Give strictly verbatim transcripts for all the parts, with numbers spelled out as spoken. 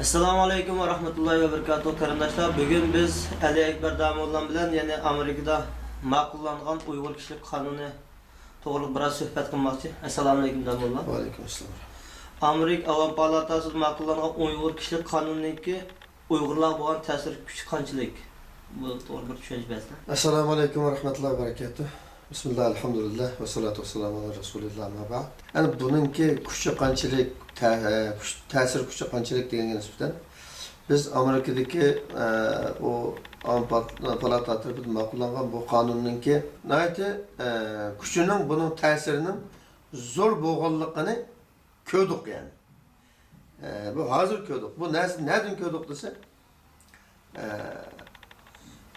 ئەسسالامۇ ئەلەيكۇم ۋە رەھمەتۇللاھى ۋە بەرىكاتۇھۇ، قېرىنداشلار. بۈگۈن بىز ئەلى ئەكبەر داموللام بىلەن، يەنى ئامېرىكىدا ماقۇللانغان ئۇيغۇر كىشىلىك قانۇنى توغرىلىق بىراز سۆھبەت قىلماقچى. ئەسسالامۇ ئەلەيكۇم، داموللا. ۋەئەلەيكۇم ئەسسالام. ئامېرىكا ئاۋام پالاتاسىدا ماقۇللانغان ئۇيغۇر كىشىلىك قانۇنىنىڭكى ئۇيغۇرلارغا بولغان تەسىر كۈچى قانچىلىك؟ بۇ توغرا بىر چۈشەنچە بەرسىلە. ئەسسالامۇ ئەلەيكۇم ۋە رەھمەتۇللاھى ۋە بەرىكاتۇھ. بىسمىللا، ئەلھەمدۇلىللا، ۋەسسالاتۇ ۋەسسالامۇ ئالا رەسۇلىللا، ئەمما بەئد. يەنى بۇنىڭكى كۈچى قانچىلىك، تە-، ئە، كۈچ، تەسىر كۈچى قانچىلىك دېگەنگە نىسبەتەن، بىز ئامېرىكىدىكى، ئە، ئۇ ئاۋام پال-، پالاتا تەرىپىدىن ماقۇللانغان بۇ قانۇننىڭكى ناھايىتى، ئە، كۈچىنىڭ، بۇنىڭ تەسىرىنىڭ زور بولغانلىقىنى كۆردۇق يەنى. ئە، بۇ ھازىر كۆردۇق. بۇ نەرسە نەدىن كۆردۇق دېسە، ئە،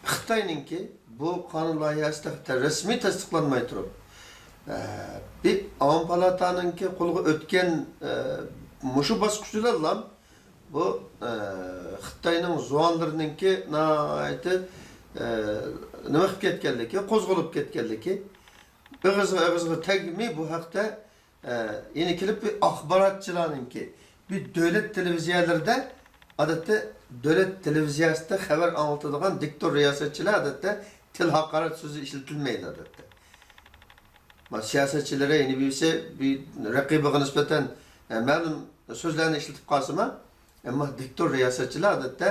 خىتاينىڭكى بۇ قانۇن لايىھەسى تەختە رەسمىي تەستىقلانماي تۇرۇپ، ئە، بىر ئاۋام پالاتانىڭكى قولىغا ئۆتكەن، ئە، مۇشۇ باسقۇچ بىلەنلا بۇ، ئە، خىتاينىڭ زۇۋانلىرىنىڭكى ناھايىتى، ئە، نېمە قىلىپ كەتكەنلىكى، قوزغىلىپ كەتكەنلىكى، ئېغىزغا، ئېغىزغا تەگمەي بۇ ھەقتە ئە، يەنە كېلىپ بىر ئاخباراتچىلارنىڭكى، بىر دۆلەت تېلېۋىزىيەلىرىدە، ئادەتتە دۆلەت تېلېۋىزىيەسىدە خەۋەر ئاڭلىتىدىغان دىكتور رىياسەتچىلەر ئادەتتە تىل ھاقارەت سۆزى ئىشلىتىلمەيدۇ ئادەتتە. ما سىياسەتچىلىرى يەنە بىرسى بىر رەقىبىگە نىسبەتەن، ئە، مەلۇم سۆزلەرنى ئىشلىتىپ قالسىمۇ، ئەمما دىكتور رىياسەتچىلەر ئادەتتە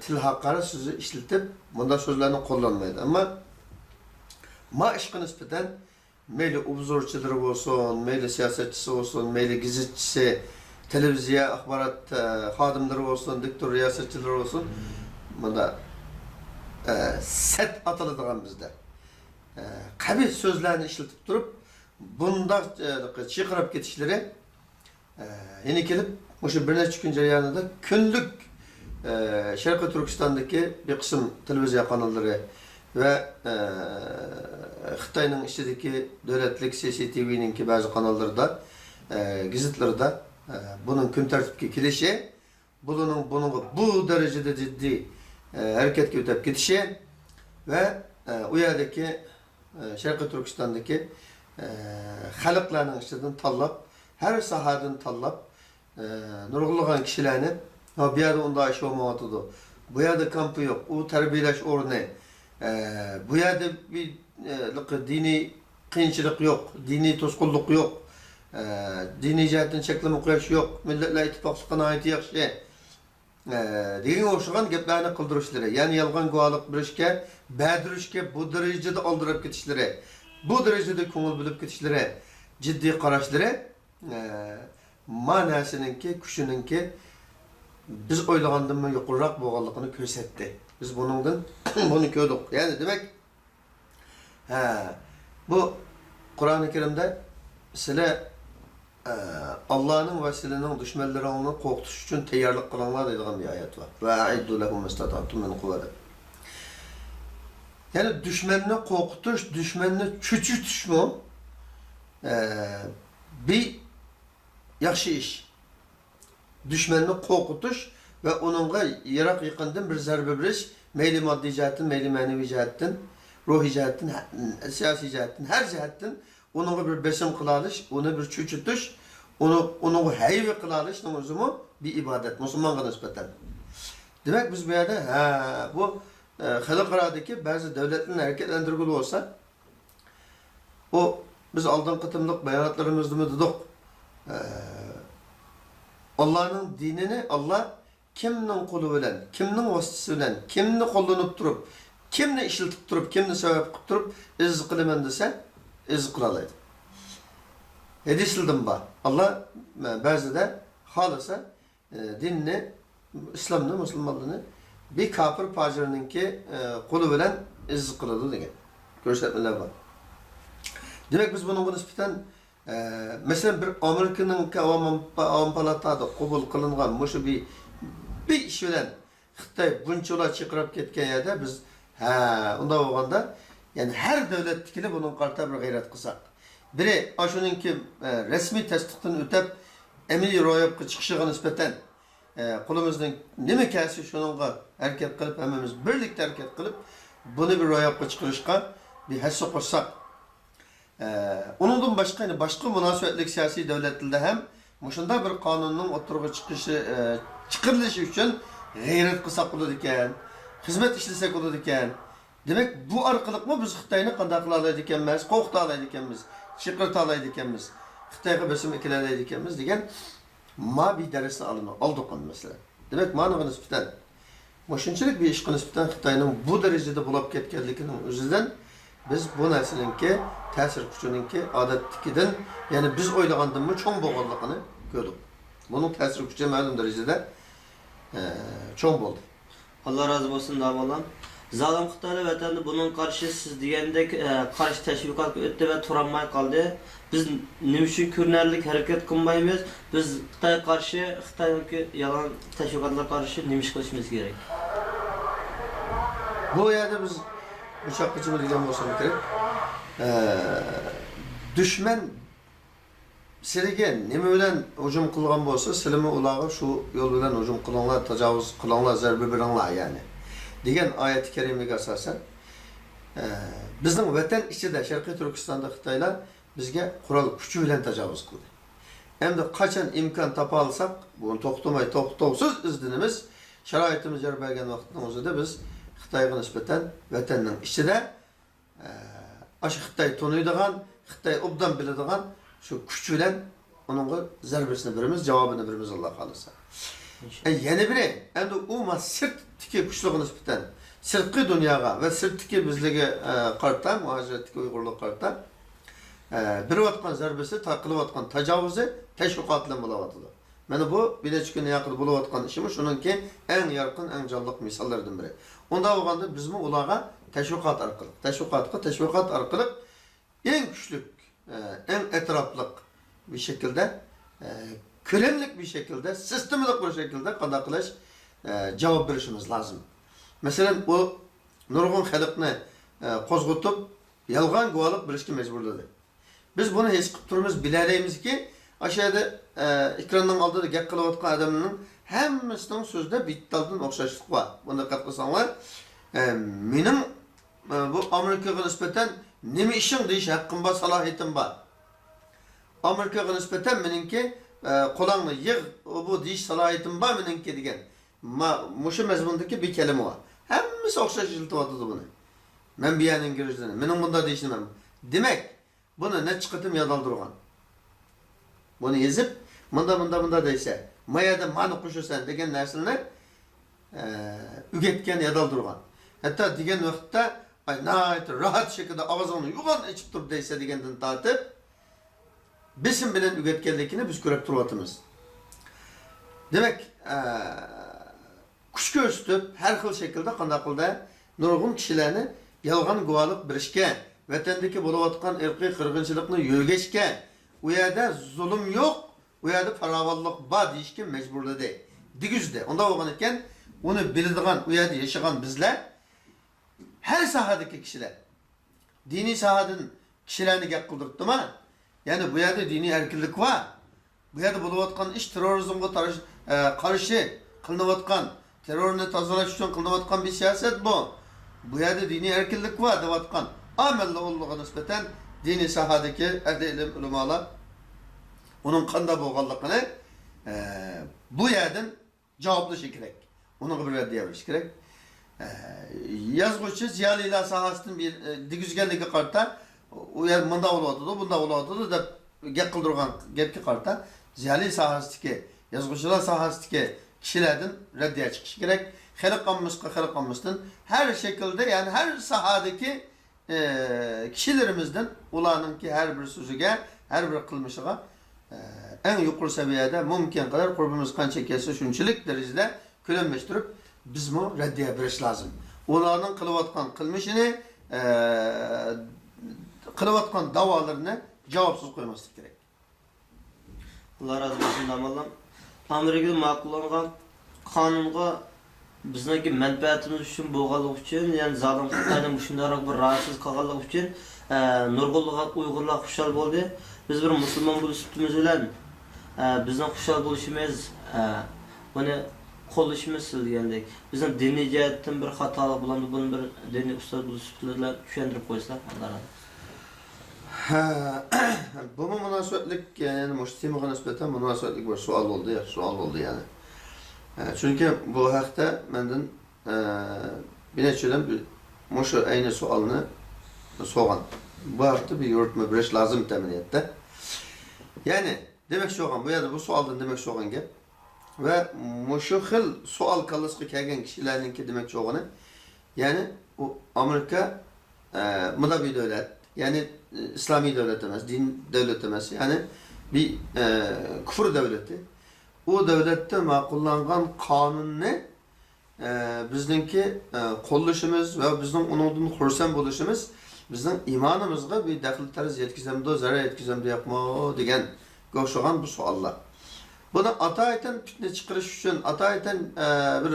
تىل ھاقارەت سۆزى ئىشلىتىپ، بۇنداق سۆزلەرنى قوللانمايدۇ. ئەمما ما ئىشقا نىسبەتەن مەيلى ئوبزورچىلىرى بولسۇن، مەيلى سىياسەتچىسى بولسۇن، مەيلى گېزىتچىسى، تېلېۋىزىيە ئاخبارات، ئە، خادىملىرى بولسۇن، دىكتور رىياسەتچىلىرى بولسۇن، مۇنداق، ئە، سەت ئاتىلىدىغان بىزدە، ئە، قەبىھ سۆزلەرنى ئىشلىتىپ تۇرۇپ، بۇنداق، ئە، چىرقىراپ كېتىشلىرى، ئە، يەنە كېلىپ، مۇشۇ بىر نەچچە كۈن جەريانىدا كۈنلۈك، ئە، شەرقىي تۈركىستاندىكى بىر قىسىم تېلېۋىزىيە قاناللىرى ۋە، ئە، خىتاينىڭ ئىچىدىكى دۆلەتلىك سى سى تى ۋىنىڭكى بەزى قاناللىرىدا، ئە، گېزىتلىرىدا، ئە، بۇنىڭ كۈن تەرتىپكە كېلىشى، بۇلارنىڭ بۇنىڭغا بۇ دەرىجىدە جىددىي، ئە، ھەرىكەتكە ئۆتۈپ كېتىشى ۋە، ئە، ئۇ يەردىكى، ئە، شەرقىي تۈركىستاندىكى، ئە، خەلقلەرنىڭ ئىچىدىن تاللاپ، ھەر ساھەدىن تاللاپ، ئە، نۇرغۇنلىغان كىشىلەرنى، «ھە، بۇ يەردە ئۇنداق ئىش بولمايۋاتىدۇ، بۇ يەردە كامپا يوق، ئۇ تەربىيەلەش ئورنى، ئە، بۇ يەردە بىر، ئە، دىنىي قىيىنچىلىق يوق، دىنىي توسقۇنلۇق يوق، ئە، دىنىي جەھەتتىن چەكلىمە قويۇش يوق، مىللەتلەر ئىتتىپاقلىقى ناھايىتى ياخشى.» ئە، دېگەنگە ئوخشىغان گەپلەرنى قىلدۇرۇشلىرى، يەنى يالغان گۇۋاھلىق بېرىشكە، بەردۈرۈشكە بۇ دەرىجىدە ئالدىراپ كېتىشلىرى، بۇ دەرىجىدە كۆڭۈل بۆلۈپ كېتىشلىرى، جىددىي قاراشلىرى، ئە، ما نەرسىنىڭكى، كۈچىنىڭكى بىز ئويلىغاندىنمۇ يۇقىرىراق بولغانلىقىنى كۆرسەتتى. بىز بۇنىڭدىن بۇنى كۆردۇق. يەنى دېمەك، ھە، بۇ قۇرئانى كەرىمدە سىلەر، ئە، ئاللانىڭ ۋە سىلىنىڭ دۈشمەنلىرىڭلارنى قورقۇتۇش ئۈچۈن تەييارلىق قىلىڭلار دەيدىغان بىر ئايەت بار. «ۋە ئەئىددۇ لەھۇم مەستەتەتۇم مىن قۇۋۋە» دەپ. يەنى دۈشمەننى قورقۇتۇش، دۈشمەننى چۆچۈتۈشمۇ، ئە، بىر ياخشى ئىش. دۈشمەننى قورقۇتۇش ۋە ئۇنىڭغا يىراق يېقىندىن بىر زەربە بېرىش، مەيلى ماددىي جەھەتتىن، مەيلى مەنىۋى جەھەتتىن، روھىي جەھەتتىن، ھە-، سىياسىي جەھەتتىن، ھەر جەھەتتىن ئۇنىڭغا بىر بېسىم قىلالىش، ئۇنى بىر چۆچۈتۈش، ئۇنى، ئۇنىڭغا ھەيۋە قىلالىشنىڭ ئۆزىمۇ بىر ئىبادەت، مۇسۇلمانغا نىسبەتەن. دېمەك، بىز بۇ يەردە، ھە، بۇ، ئە، خەلقئارادىكى بەزى دۆلەتلەرنى ھەرىكەتلەندۈرگىلى بولسا، ئۇ، بىز ئالدىنقى قېتىملىق باياناتلىرىمىزدىمۇ دېدۇق، ئە، ئاللانىڭ دىنىنى ئاللا كىمنىڭ قولى بىلەن، كىمنىڭ ۋاسىتىسى بىلەن، كىمنى قوللىنىپ تۇرۇپ، كىمنى ئىشلىتىپ تۇرۇپ، كىمنى سەۋەب قىلىپ تۇرۇپ ئىززە قىلىمەن دېسە، ئىززە قىلالايدۇ. ھەدىسلىدىن بار. ئاللا بەزىدە خالىسا، ئە، دىننى، ئىسلامنى، مۇسۇلمانلىقنى بىر كاپىر پاجىرنىڭكى، ئە، قولى بىلەن ئىززە قىلىدۇ دېگەن كۆرسەتمىلەر بار. دېمەك، بىز بۇنىڭغا نىسبەتەن ئە، مەسىلەن، بىر ئامېرىكىنىڭكى ئاۋام، ئاۋام پالاتا قوبۇل قىلىنغان مۇشۇ بىر، بىر ئىش بىلەن خىتاي بۇنچىۋالا چىرقىراپ كەتكەن يەردە بىز، ھە، ئۇنداق بولغاندا، يەنى ھەر دۆلەتتىكىلەر بۇنىڭغا قارىتا بىر غەيرەت قىلساق. بىرى، ئاشۇنىڭكى، ئە، رەسمىي تەستىقتىن ئۆتۈپ، ئەمەلىي روياپقا چىقىشىغا نىسبەتەن، ئە، قولىمىزدىن نېمە كەلسە، شۇنىڭغا ھەرىكەت قىلىپ، ھەممىمىز بىرلىكتە ھەرىكەت قىلىپ، بۇنى بىر روياپقا چىقىرىشقا بىر ھەسسە قوشساق. ئە، ئۇنىڭدىن باشقا، يەنە باشقا مۇناسىۋەتلىك سىياسىي دۆلەتلەردە ھەم مۇشۇنداق بىر قانۇننىڭ ئوتتۇرىغا چىقىشى، ئە، چىقىرىلىشى ئۈچۈن غەيرەت قىلساق بولىدىكەن، خىزمەت ئىشلىسەك بولىدىكەن. دېمەك، بۇ ئارقىلىقمۇ بىز خىتاينى قانداق قىلالايدىكەنمىز، قورقۇتالايدىكەنمىز، چىقىرتالايدىكەنمىز، خىتايغا بېسىم ئەكېلەلەيدىكەنمىز دېگەن ما بىر دەرسنى ئالىمىز، ئالدۇق ئەمدى مەسىلەن. دېمەك، مانىڭغا نىسبەتەن، مۇشۇنچىلىك بىر ئىشقا نىسبەتەن خىتاينىڭ بۇ دەرىجىدە بولاپ كەتكەنلىكىنىڭ ئۆزىدىن بىز بۇ نەرسىنىڭكى تەسىر كۈچىنىڭكى ئادەتتىكىدىن، يەنى بىز ئويلىغاندىنمۇ چوڭ بولغانلىقىنى كۆردۇق. بۇنىڭ تەسىر كۈچى مەلۇم دەرىجىدە، ئە، چوڭ بولدى. ئاللا رازى بولسۇن، داموللام. زالىم خىتايلار ۋەتەندە بۇنىڭغا قارشى سىز دېگەندەك، ئە، قارشى تەشۋىقاتقا ئۆتتى ۋە تۇرالماي قالدى. بىز نېمە ئۈچۈن كۆرۈنەرلىك ھەرىكەت قىلمايمىز؟ بىز خىتايغا قارشى، خىتاينىڭكى يالغان تەشۋىقاتلىرىغا قارشى نېمە ئىش قىلىشىمىز كېرەك؟ بۇ يەردە بىز ئۇششاققىچە بىلگەن بولسام كېرەك. ئە، دۈشمەن سىلىگە نېمە بىلەن ھۇجۇم قىلغان بولسا، سىلىمۇ ئۇلارغا شۇ يول بىلەن ھۇجۇم قىلىڭلار، تاجاۋۇز قىلىڭلار، زەربە بېرىڭلار، يەنى، دېگەن ئايەتى كەرىمىگە ئاساسەن، ئە، بىزنىڭ ۋەتەن ئىچىدە، شەرقىي تۈركىستاندا خىتايلار بىزگە قورال كۈچى بىلەن تاجاۋۇز قىلدى. ئەمدى قاچان ئىمكان تاپالىساق، بۇنى توختىماي، توختاۋسىز ئىزدىنىمىز. شارائىتىمىز يار بەرگەن ۋاقىتنىڭ ئۆزىدە بىز خىتايغا نىسبەتەن ۋەتەننىڭ ئىچىدە ئە، ئاشۇ خىتاي تونۇيدىغان، خىتاي ئوبدان بىلىدىغان شۇ كۈچ بىلەن ئۇنىڭغا زەربىسىنى بېرىمىز، جاۋابىنى بېرىمىز، ئاللا خالىسا. ئىنشاللا. ئە، يەنە بىرى، ئەمدى ئۇ ما سىرتتىكى كۈچلىرىگە نىسبەتەن، سىرتقى دۇنياغا ۋە سىرتتىكى بىزلەرگە، ئە، قارىتا، مۇھاجىرەتتىكى ئۇيغۇرلارغا قارىتا، ئە، بېرىۋاتقان زەربىسى، تا-، قىلىۋاتقان تاجاۋۇزى تەشۋىقات بىلەن بولاۋاتىدۇ. مانا بۇ بىر نەچچە كۈندىن ياقىدا بولۇۋاتقان ئىشىمۇ شۇنىڭكى ئەڭ يارقىن، ئەڭ جانلىق مىساللىرىدىن بىرى. ئۇنداق بولغاندا بىزمۇ ئۇلارغا تەشۋىقات ئارقىلىق، تەشۋىقاتقا تەشۋىقات ئارقىلىق ئەڭ كۈچلۈك، ئە، ئەڭ ئەتراپلىق بىر شەكىلدە، ئە، كۆلەملىك بىر شەكىلدە، سىستېمىلىق بىر شەكىلدە قانداق قىلىش، ئە، جاۋاب بېرىشىمىز لازىم. مەسىلەن، ئۇ نۇرغۇن خەلقنى، ئە، قوزغىتىپ، يالغان گۇۋاھلىق بېرىشكە مەجبۇرلىدى. بىز بۇنى ھېس قىلىپ تۇرىمىز، بىلەلەيمىزكى، ئاشۇ يەردە، ئە، ئېكراننىڭ ئالدىدا گەپ قىلىۋاتقان ئادەمنىڭ ھەممىسىنىڭ سۆزىدە بىتتالدىن ئوخشاشلىق بار. بۇنى دىققەت قىلساڭلار، ئە، مېنىڭ، ئە، بۇ ئامېرىكىغا نىسبەتەن نېمە ئىشىڭ دېيىش ھەققىم بار، سالاھىيىتىم بار. ئامېرىكىغا نىسبەتەن مېنىڭكى، ئە، قولاڭنى يىغ، ئۇ بۇ دېيىش سالاھىيىتىم بار مېنىڭكى دېگەن ما-، مۇشۇ مەزمۇندىكى بىر كەلىمە بار. ھەممىسى ئوخشاش ئىشلىتىۋاتىدۇ بۇنى. مەن بۇ يەرنىڭ گىرىجلىرى، مېنىڭ بۇنداق دېيىشنى مەن. دېمەك، بۇنى نەچچە قېتىم ياد ئالدۇرغان. بۇنى يېزىپ، مۇندا، مۇندا، مۇندا دەيسەن، ما يەردە مانى قوشىسەن دېگەن نەرسىنى، ئە، ئۆگەتكەن، ياد ئالدۇرغان. ھەتتا دېگەن ۋاقىتتا، ئاي، ناھايىتى راھەت شەكىلدە ئاغزىڭنى يوغان ئېچىپ تۇرۇپ دەيسەن دېگەندىن تارتىپ، بېسىم بىلەن ئۆگەتكەنلىكىنى بىز كۆرۈپ تۇرۇۋاتىمىز. دېمەك، ئە، كۈچ كۆرسىتىپ، ھەر خىل شەكىلدە قانداق قىلدى؟ نۇرغۇن كىشىلەرنى يالغان گۇۋاھلىق بېرىشكە، ۋەتەندىكى بولۇۋاتقان ئىرقىي قىرغىنچىلىقنى يۆگەشكە، ئۇ يەردە زۇلۇم يوق، ئۇ يەردە پاراۋانلىق بار دېيىشكە مەجبۇرلىدى، دېگۈزدى. ئۇنداق بولغان ئىكەن، ئۇنى بىلىدىغان، ئۇ يەردە ياشىغان بىزلەر ھەر ساھەدىكى كىشىلەر، دىنىي ساھەدىن كىشىلەرنى گەپ قىلدۇرۇپتىما؟ يەنى بۇ يەردە دىنىي ئەركىنلىك بار. بۇ يەردە بولۇۋاتقان ئىش تېررورىزمغا تارىش-، ئە، قارشى قىلىنىۋاتقان، تېررورنى تازىلاش ئۈچۈن قىلىنىۋاتقان بىر سىياسەت بۇ. بۇ يەردە دىنىي ئەركىنلىك بار دەۋاتقان ئامەللىرىغا نىسبەتەن دىنىي ساھەدىكى ئەھلى ئىلىم ئۆلىمالار ئۇنىڭ قانداق بولغانلىقىنى، ئە، بۇ يەردىن جاۋابلىشى كېرەك. ئۇنىڭغا بىر رەددىيە بېرىش كېرەك. ئە، يازغۇچى، زىيالىيلار ساھەسىدىن بىر، ئە، دېگۈزگەنلىكىگە قارىتا، ئۇ يەر مۇنداق بولۇۋاتىدۇ، بۇنداق بولۇۋاتىدۇ دەپ گەپ قىلدۇرغان گەپكە قارىتا، زىيالىي ساھەسىدىكى، يازغۇچىلار ساھەسىدىكى كىشىلەردىن رەددىيە چىقىشى كېرەك. خەلق ئاممىسىغا، خەلق ئاممىسىدىن ھەر شەكىلدە، يەنى ھەر ساھەدىكى ئى، كىشىلىرىمىزدىن ئۇلارنىڭكى ھەر بىر سۆزىگە، ھەر بىر قىلمىشىغا، ئى، ئەڭ يۇقىرى سەۋىيەدە مۇمكىن قەدەر قۇربىمىز قانچە كەلسە شۇنچىلىك دەرىجىدە كۆلەملەشتۈرۈپ، بىزمۇ رەددىيە بېرىش لازىم. ئۇلارنىڭ قىلىۋاتقان قىلمىشىنى، ئى، قىلىۋاتقان داۋالىرىنى جاۋابسىز قويماسلىق كېرەك. ئاللا رازى بولسۇن، داموللام. ئامېرىكىدا ماقۇللانغان قانۇنغا بىزنىڭكى مەنپەئەتىمىز ئۈچۈن بولغانلىقى ئۈچۈن، يەنى زالىم خىتاينىڭ مۇشۇنداقراق بىر راھەتسىز قىلغانلىقى ئۈچۈن، ئە، نۇرغۇنلىغان ئۇيغۇرلار خۇشال بولدى. بىز بىر مۇسۇلمان بولۇش سۈپىتىمىز بىلەن، ئە، بىزنىڭ خۇشال بولۇشىمىز، ئە، بۇنى قوللىشىمىز سىز دېگەندەك. بىزنىڭ دىنىي جەھەتتىن بىر خاتالىق بولامدۇ، بۇنى بىر دىنىي ئۇستاز بولۇش سۈپىتى بىلەن چۈشەندۈرۈپ قويسىلا، ئاللا رازى بولسۇن. ھە، بۇمۇ مۇناسىۋەتلىك، يەنى مۇشۇ تېمىغا نىسبەتەن مۇناسىۋەتلىك بىر سوئال بولدى، ياخشى سوئال بولدى يەنى. ئە، چۈنكى بۇ ھەقتە مەندىن، ئە، بىر نەچچە ئادەم بىر، مۇشۇ ئەينى سوئالنى سورىغان. بۇ ھەقتە بىر يورۇتما بېرىش لازىم ئەمەلىيەتتە. يەنى، دېمەكچى بولغان، بۇ يەردە بۇ سوئالدىن دېمەكچى بولغان گەپ. ۋە مۇشۇ خىل سوئال كاللىسىغا كەلگەن كىشىلەرنىڭكى دېمەكچى بولغىنى، يەنى ئۇ ئامېرىكا، ئە، مۇنداق بىر دۆلەت، يەنى، ئە، ئىسلامىي دۆلەت ئەمەس، دىن دۆلەت ئەمەس، يەنى بىر، ئە، كۇفر دۆلىتى. ئۇ دۆلەتتە ماقۇللانغان قانۇننى، ئە، بىزنىڭكى، ئە، قوللىشىمىز ۋە بىزنىڭ ئۇنىڭدىن خۇرسەن بولۇشىمىز بىزنىڭ ئىمانىمىزغا بىر دەخلى تەرۇز يەتكۈزەمدۇ، زەرەر يەتكۈزەمدۇ يوقمۇ دېگەنگە ئوخشىغان بۇ سوئاللار. بۇنى ئاتايىتەن پىتنە چىقىرىش ئۈچۈن، ئاتايىتەن، ئە، بىر،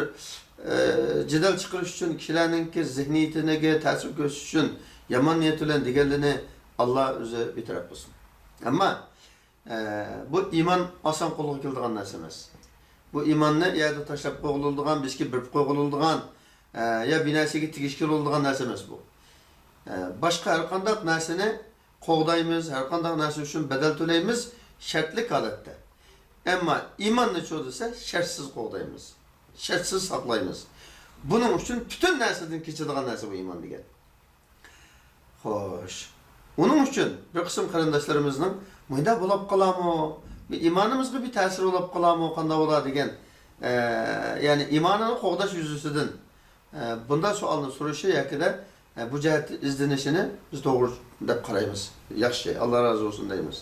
ئە، جېدەل چىقىرىش ئۈچۈن، كىشىلەرنىڭكى زېھنىيىتىگە تەسىر كۆرسىتىش ئۈچۈن يامان نىيەت بىلەن دېگەنلىرىنى ئاللا ئۆزى بىتەرەپ قىلسۇن. ئەمما، ئە، بۇ ئىمان ئاسان قولغا كېلىدىغان نەرسە ئەمەس. بۇ ئىماننى يەردە تاشلاپ قويغىلى بولىدىغان، بېسىپ بېرىپ قويغىلى بولىدىغان، ئە، يا بىر نەرسىگە تېگىشكىلى بولىدىغان نەرسە ئەمەس بۇ. ئە، باشقا ھەر قانداق نەرسىنى قوغدايمىز، ھەر قانداق نەرسە ئۈچۈن بەدەل تۆلەيمىز، شەرتلىك ھالەتتە. ئەمما ئىماننىچۇ دېسە، شەرتسىز قوغدايمىز، شەرتسىز ساقلايمىز. بۇنىڭ ئۈچۈن پۈتۈن نەرسىدىن كېچىدىغان نەرسە بۇ ئىمان دېگەن. خوش. ئۇنىڭ ئۈچۈن بىر قىسىم قېرىنداشلىرىمىزنىڭ مۇنداق بولاپ قالامۇ، بىر ئىمانىمىزغا بىر تەسىر بولاپ قالامۇ، قانداق بولا دېگەن، ئە، يەنى ئىمانىنى قوغداش يۈزىسىدىن، ئە، بۇنداق سوئالنى سورىشى ياكىدە، ئە، بۇ جەھەتتە ئىزدىنىشىنى بىز توغرا دەپ قارايمىز. ياخشى، ئاللا رازى بولسۇن دەيمىز.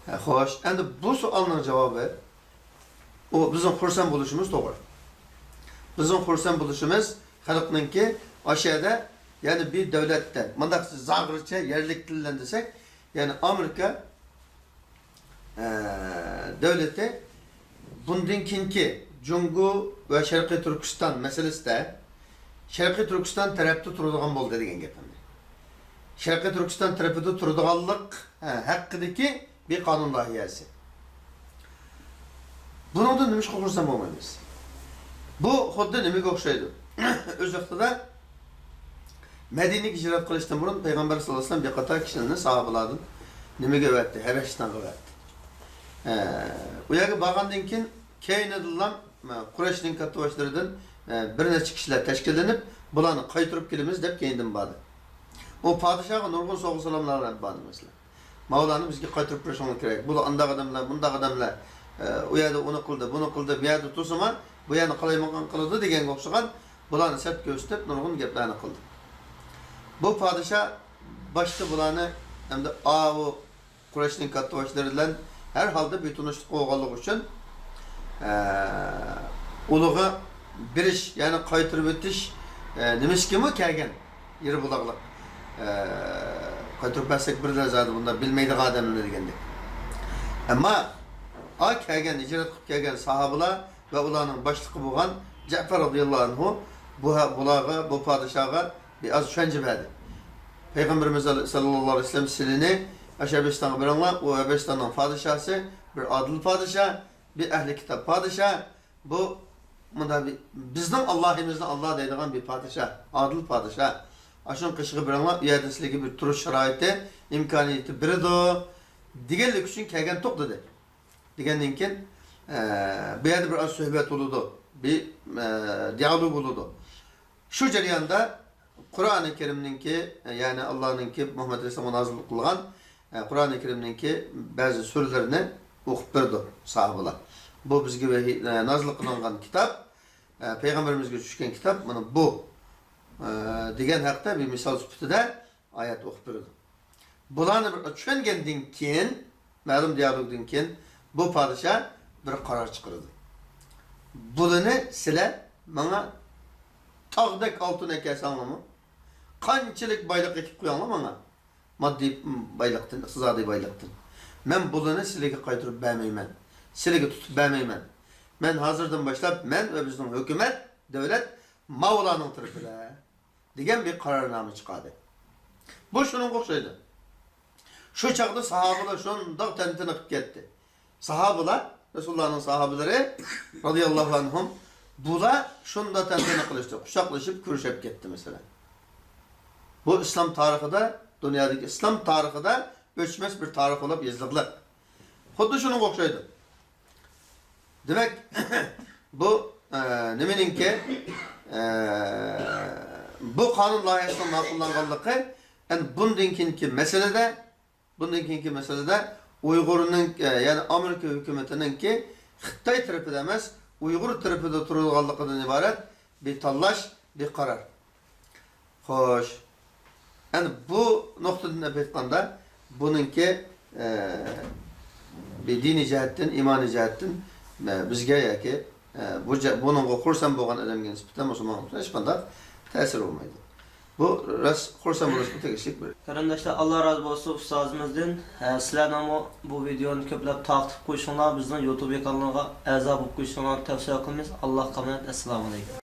ئە، خوش، ئەمدى بۇ سوئالنىڭ جاۋابى، ئۇ بىزنىڭ خۇرسەن بولۇشىمىز توغرا. بىزنىڭ خۇرسەن بولۇشىمىز خەلقنىڭكى ئاشۇ يەردە، يەنى بىر دۆلەتتە، مۇنداق زاغرىچە يەرلىك تىل بىلەن دېسەك، يەنى ئامېرىكا، ئە، دۆلىتى بۇندىن كېيىنكى جۇڭگو ۋە شەرقىي تۈركىستان مەسىلىسىدە شەرقىي تۈركىستان تەرەپتە تۇرىدىغان بولدى دېگەن گەپ ئەمدى. شەرقىي تۈركىستان تەرىپىدە تۇرىدىغانلىق، ئە، ھەققىدىكى بىر قانۇن لايىھەسى. بۇنىڭدىن نېمىشقا خۇرسەن بولمايمىز؟ بۇ خۇددى نېمىگە ئوخشايدۇ؟ ئۆز ۋاقتىدا مەدىنىگە ھىجرەت قىلىشتىن بۇرۇن پەيغەمبەر ساللاللاھۇ ئەلەيھى ۋەسەللەم بىر قاتار كىشىلەرنى ساھابىلاردىن نېمىگە ئەۋەتتى؟ ھەبەشىستانغا ئەۋەتتى. ئە، ئۇ يەرگە بارغاندىن كېيىن، كەينىدىنلا، ئە، قۇرەيشنىڭ كاتتىباشلىرىدىن، ئە، بىر نەچچە كىشىلەر تەشكىللىنىپ، بۇلارنى قايتۇرۇپ كېلىمىز دەپ كەينىدىن باردى. ئۇ پادىشاھقا نۇرغۇن سوۋغا-سالاملار بىلەن باردى، مەسىلەن. ماۋۇلارنى بىزگە قايتۇرۇپ بېرىشىڭلار كېرەك. بۇلار ئانداق ئادەملەر، مۇنداق ئادەملەر، ئە، ئۇ يەردە ئۇنى قىلدى، بۇنى قىلدى، بۇ يەردە تۇرسىمۇ، بۇ يەرنى قالايمىقان قىلىدۇ دېگەنگە ئوخشىغان بۇلارنى سەت كۆرسىتىپ، نۇرغۇن گەپلەرنى قىلدى. بۇ پادىشاھ باشتا بۇلارنى ئەمدى ئاۋۇ قۇرەيشنىڭ كاتتىباشلىرى بىلەن ھەر ھالدا بىر تونۇشلۇق بولغانلىقى ئۈچۈن، ئە، ئۇلىغا بېرىش، يەنى قايتۇرۇۋېتىش، ئە، نېمىسىگىمۇ كەلگەن يېرى بۇلاقلىق. ئە، قايتۇرۇپ بەرسەك بىرلا زادى بۇنداق بىلمەيدىغان ئادەملەر دېگەندەك. ئەمما ئا كەلگەن، ھىجرەت قىلىپ كەلگەن ساھابىلار ۋە ئۇلارنىڭ باشلىقى بولغان جەپەر رازىياللاھۇ ئەنھۇ بۇ، بۇلارغا، بۇ پادىشاھغا بىر ئاز چۈشەنچە بەردى. پەيغەمبىرىمىز ساللاللاھۇ ئەلەيھى ۋەسەللەم سىلىنى ئاشۇ ھەبەشىستانغا بېرىڭلار، ئۇ ھەبەشىستاننىڭ پادىشاھسى، بىر ئادىل پادىشاھ، بىر ئەھلى كىتاب پادىشاھ، بۇ مۇنداق بىر، بىزنىڭ ئاللاھىمىزنى ئاللا دەيدىغان بىر پادىشاھ، ئادىل پادىشاھ. ئاشۇنىڭ قېشىغا بېرىڭلار، ئۇ يەردە سىلەرگە بىر تۇرۇش شارائىتى، ئىمكانىيىتى بېرىدۇ، دېگەنلىك ئۈچۈن كەلگەنتۇق دېدى. دېگەندىن كېيىن، ئە، بۇ يەردە بىر ئاز سۆھبەت بولىدۇ، بىر، ئە، دىئالوگ بولىدۇ. شۇ جەرياندا قۇرئانى كەرىمنىڭكى، يەنى ئاللانىڭكى مۇھەممەد ئەلەيھىسسالامغا نازىل قىلغان، ئە، قۇرئانى كەرىمنىڭكى بەزى سۈرىلىرىنى ئوقۇپ بېرىدۇ ساھابىلار. بۇ بىزگە ۋەھىي، ئە، نازىل قىلىنغان كىتاب، ئە، پەيغەمبىرىمىزگە چۈشكەن كىتاب، مانا بۇ، ئە، دېگەن ھەقتە بىر مىسال سۈپىتىدە ئايەت ئوقۇپ بېرىدۇ. بۇلارنى بىر چۈشەنگەندىن كېيىن، مەلۇم دىئالوگدىن كېيىن بۇ پادىشاھ بىر قارار چىقىرىدۇ. بۇلىنى سىلەر ماڭا تاغدەك ئالتۇن ئەكەلسەڭلارمۇ، قانچىلىك بايلىق ئېكىپ قويۇڭلار ماڭا، ماددىي بايلىقتىن، ئىقتىسادىي بايلىقتىن، مەن بۇلىنى سىلىگە قايتۇرۇپ بەرمەيمەن، سىلىگە تۇتۇپ بەرمەيمەن. مەن ھازىردىن باشلاپ مەن ۋە بىزنىڭ ھۆكۈمەت، دۆلەت ماۋۇلارنىڭ تەرىپىدە. دېگەن بىر قارارنامە چىقاردى. بۇ شۇنىڭغا ئوخشايدۇ. شۇ چاغدا ساھابىلار شۇنداق تەنتەنە قىلىپ كەتتى. ساھابىلار، رەسۇلۇللانىڭ ساھابىلىرى رازىياللاھۇ ئەنھۇم، بۇلار شۇنداق تەنتەنە قىلىشتى، قۇچاقلىشىپ كۆرۈشۈپ كەتتى مەسىلەن. بۇ ئىسلام تارىخىدا، دۇنيادىكى ئىسلام تارىخىدا ئۆچمەس بىر تارىخ بولۇپ يېزىلىقلىق. خۇددى شۇنىڭغا ئوخشايدۇ. دېمەك، بۇ، ئە، نېمىنىڭكى، ئە، بۇ قانۇن لايىھەسىنىڭ ماقۇللانغانلىقى، يەنى بۇندىن كېيىنكى مەسىلىدە، بۇندىن كېيىنكى مەسىلىدە ئۇيغۇرنىڭ، ئە، يەنى ئامېرىكا ھۆكۈمىتىنىڭكى خىتاي تەرىپىدە ئەمەس، ئۇيغۇر تەرىپىدە تۇرىدىغانلىقىدىن ئىبارەت بىر تاللاش، بىر قارار. خوش. ئەنە بۇ نۇقتىدىن ئېلىپ ئېيتقاندا، بۇنىڭكى، ئە، بىر دىنىي جەھەتتىن، ئىمانىي جەھەتتىن، ئە، بىزگە ياكى، ئە، بۇ جە-، بۇنىڭغا خۇرسەن بولغان ئادەمگە نىسبەتەن مۇسۇلمان بولسا ھېچقانداق تەسىرى بولمايدۇ. بۇ راست خۇرسەن بولۇشقا تېگىشلىك بىر. قېرىنداشلار، ئاللا رازى بولسۇن ئۇستازىمىزدىن. ئە، سىلەرنىڭمۇ بۇ ۋىدېئونى كۆپلەپ تارقىتىپ قويۇشۇڭلار، بىزنىڭ يۇتۇب كانىلىغا ئەزا بولۇپ قويۇشۇڭلارنى تەۋسىيە قىلىمىز. ئاللاھقا ئامانەت. ئەسسالامۇ ئەلەيكۇم.